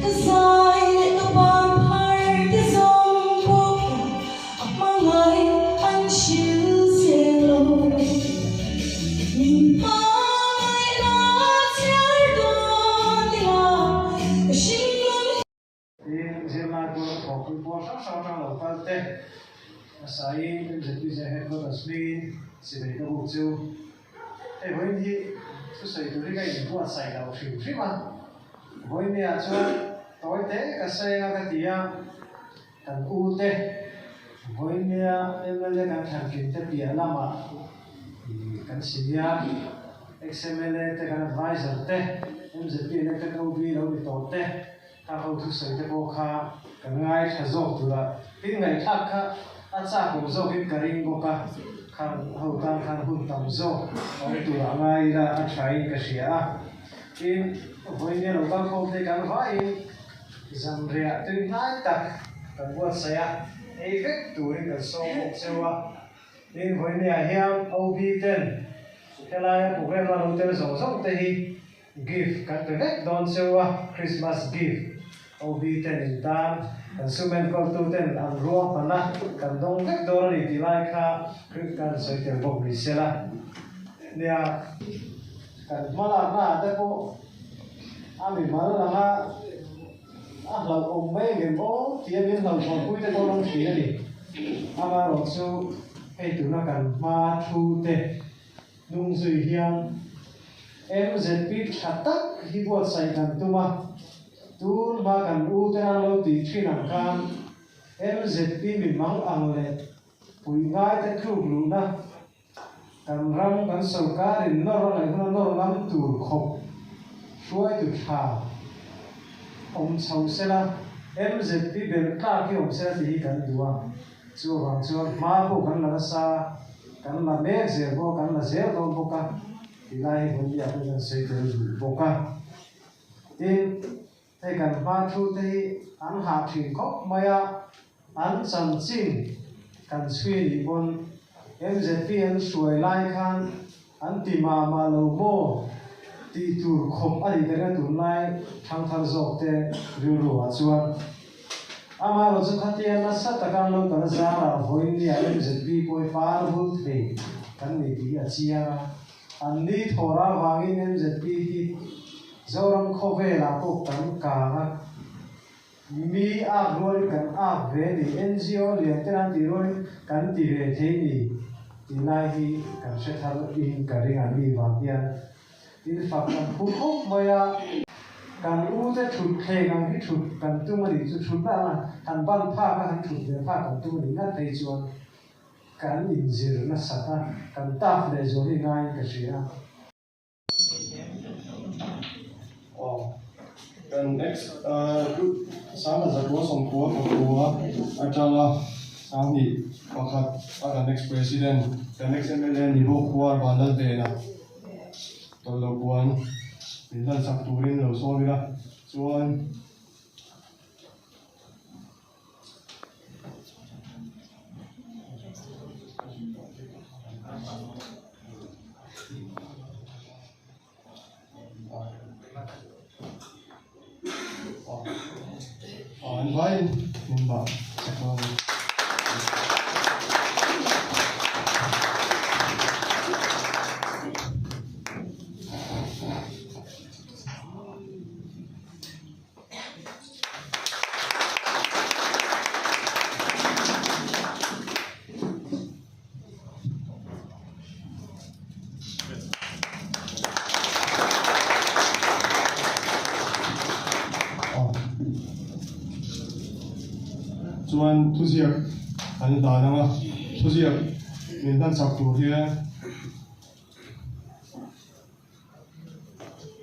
Ka zai leh ka ban phar te zawng pawh hian a hmangaih an hril zel lo. Min hmangaih la chhiar dawn ila ka hringnun hi. Tin, zirlai pawl a thawkpui pawl hrang hrang atang lo kal te, hmasaiin MZPZ headquarters hmingin sipai ka buk chu hei vawiin hi thusawi tur hi ka inbuatsaih loh hrim hrim a, vawiin ah chuan tawi te ka sawi anga ka ti a, kan u te vawiin nia mla kan thlantlin te piah lamah kan senior ex-mla te kan advisor te MZP elected OB lo ni tawh te. Ka ho thusawi te pawh kha ka ngaithla zawk tur a, tin ngaihthlak kha a chak awm zawkin ka ring bawk a, khang ho tan khan hun tam zawk awm tur a ngai ila a thain ka hria a, tin vawiin lo kal khawm te kan vaiin zanriah tui hnai tak kan buatsaih a, ei vek turin kan sawm bawk cheu a, tin vawiin hian OB ten helaia programme a lo tel zawng zawng te hi Gift kan pe vek dawn cheu a, Christmas gift OB ten in tan kan sum enkawltu ten an ruahman a, kan dawng vek dawn a ni tih lai kha kan sawi tel bawk ni sela. Nia, kan hmalakna ah te pawh a mimal langa a hlauhawm mai ngem aw tih a min hlauhthawnpui te pawh an awm thin a ni. Amaherawhchu hei tuna kan hma thu te Hnung zui hian MZP tha tak hi buatsaih kan tum a, tun hma kan u te an lo tih thin ang khan MZP mi mang ang leh pui ngai te thluk luhna kan ram kan sorkar in nawr a ngaih huna nawr ngam tur khawp hruaitu tha awm chho sela MZP belh tlak hi awm sela tih hi kan duh a. Chuvang chuan hma pawh kan la nasa, kan la mek zel bawk a, kan la zel dawn bawk a, ti lai hi vawiin ah pawh kan sawi tel duh bawk a. Tin, hei kan hma thu te hi an hah thin khawp mai a, an chanchin kan chhui nih pawn MZP an hruai lai khan an ti mah mah lo maw tih tur khawp a nih ka ring a tunlai thangthar zawk te rilru ah chuan. Amaherawh chu khatia nasa taka an lo kal a zarah vawiin nia MZP pawh hi par vul thei kan nei tih hi a chiang a. An ni thawr avangin MZP hi Zoram khawvelah pawh kan kang a, mi ak rualin kan ak ve ni, NGO lian ten an tih rualin kan ti ve thei ni tih lai hi kan hre thar in ka ring an ni vang hian. Tin fak kan phu khawp mai a. Kan u te thut thleng ang hi thut kan tum a nih chu thut na ang a, han ban phak a han thut ve phak kan tum a nih ngat phei chuan kan inzir nasat a, kan taf leh zual hi ngaiin ka hria. Aw kan ex group sangha zakua sawmkua pakua atanga sanghnih pakhat a kan ex president kan ex mla ni bawk khuar Vanlalvena. Tawlh lo puan min hlan sak turin lo sawi ila chuan an vaiin min bah sak dawn a ni. Chuan thuziak an hlan ang a, thuziak min hlan chak tur hian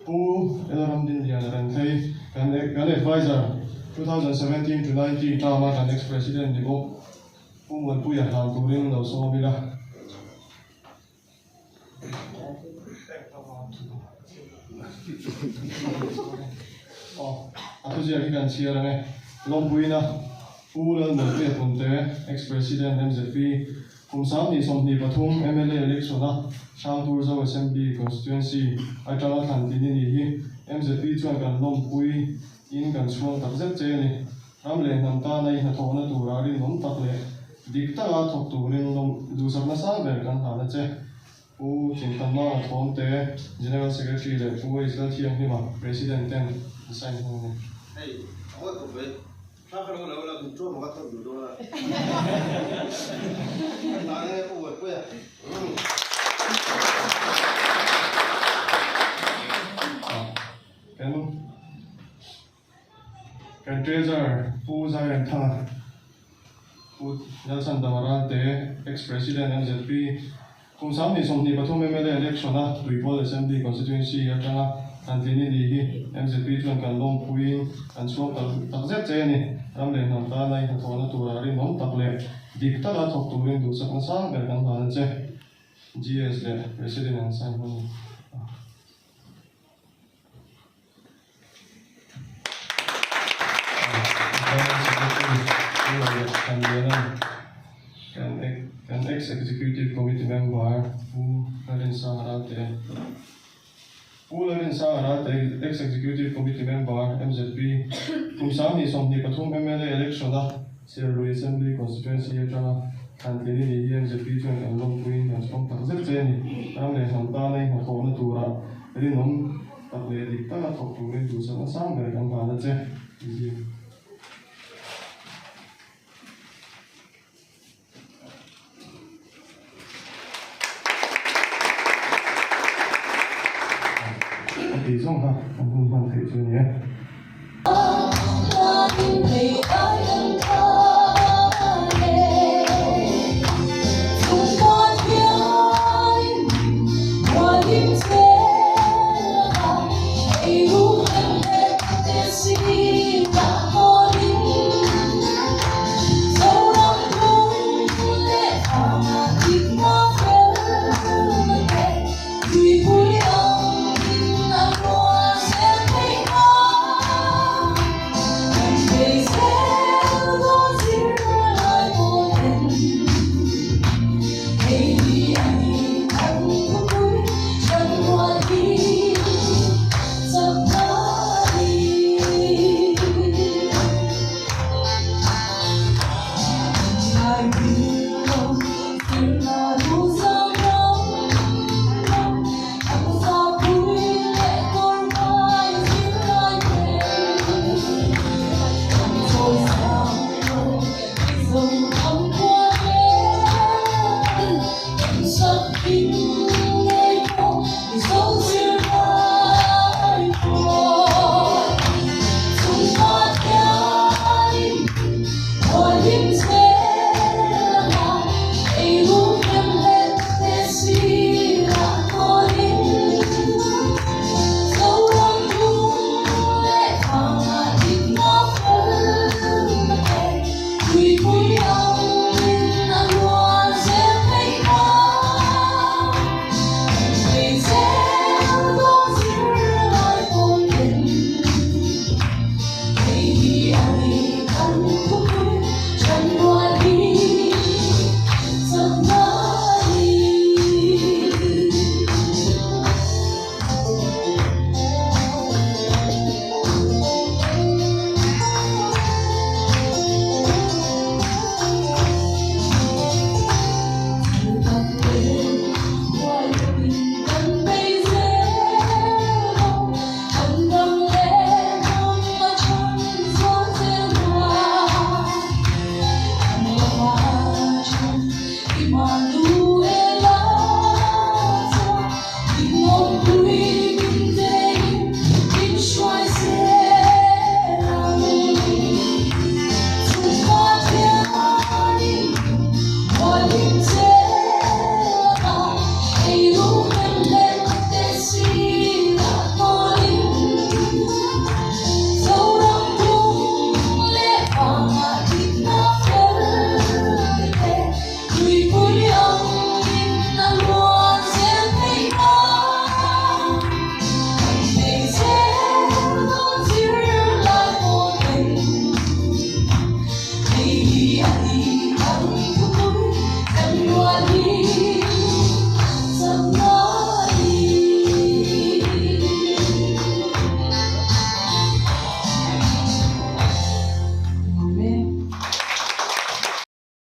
Pu Elramdinliana Renthei kan kan adviser 2017 to 19 term a kan ex-president ni bawk. Pu Muanpuia hlan turin lo sawm ila. Aw, a thuziak hi kan chhiar ang e. Lawmpuina Pu Lalmuanpuia Punte, Ex-President MZP, kum 2023 mla election-a Hrangturzo Assembly Constituency atanga thlan thin i ni hi MZP chuan kan lawmpui. in kan chhuang tak zet che a ni. Ram leh hnam tana i hnathawhna tura rinawm tak leh dik taka thawk turin duhsakna sang ber kan hlan a che. Pu Chinthanma Thawmte, General Secretary leh Pu Israel Thianghlima, President ten an sign hmang a ni. Hei, a ngawi khawp mai. Thla kha lo lo la, min ṭuam anga thawk duh dawn a. Ka hlan e, Pu Buaipuia. Kan kan Treasurer Pu Zairemthanga, Pu Nelson Damaralte, Ex-President MZP, Kum 2023 mla election-a Tuipawl Assembly Constituency atanga han tlin i ni hi MZP chuan kan lawmpuiin kan chhuak tak takzet che a ni. Ram leh hnam tana i hnathawhna turah rinawm tak leh dik taka thawk turin duhsakna sang ber kan hlan a che. GS leh President an sign hman a ni. Kan ex-executive committee member Pu Lalrinsanga Ralte, Pu Lalrinsanga Ralte, ex-executive committee member MZP, kum 2023 mla election-a Serlui Assembly Constituency atanga thlan tlin i nih hi MZP chuan kan lawmpuiin kan chhawm tak zet che a ni. Ram leh hnam tana i hnathawhna turah rinawm tak leh dik taka thawk turin duhsakna sang ber kan hlan a che. Zir.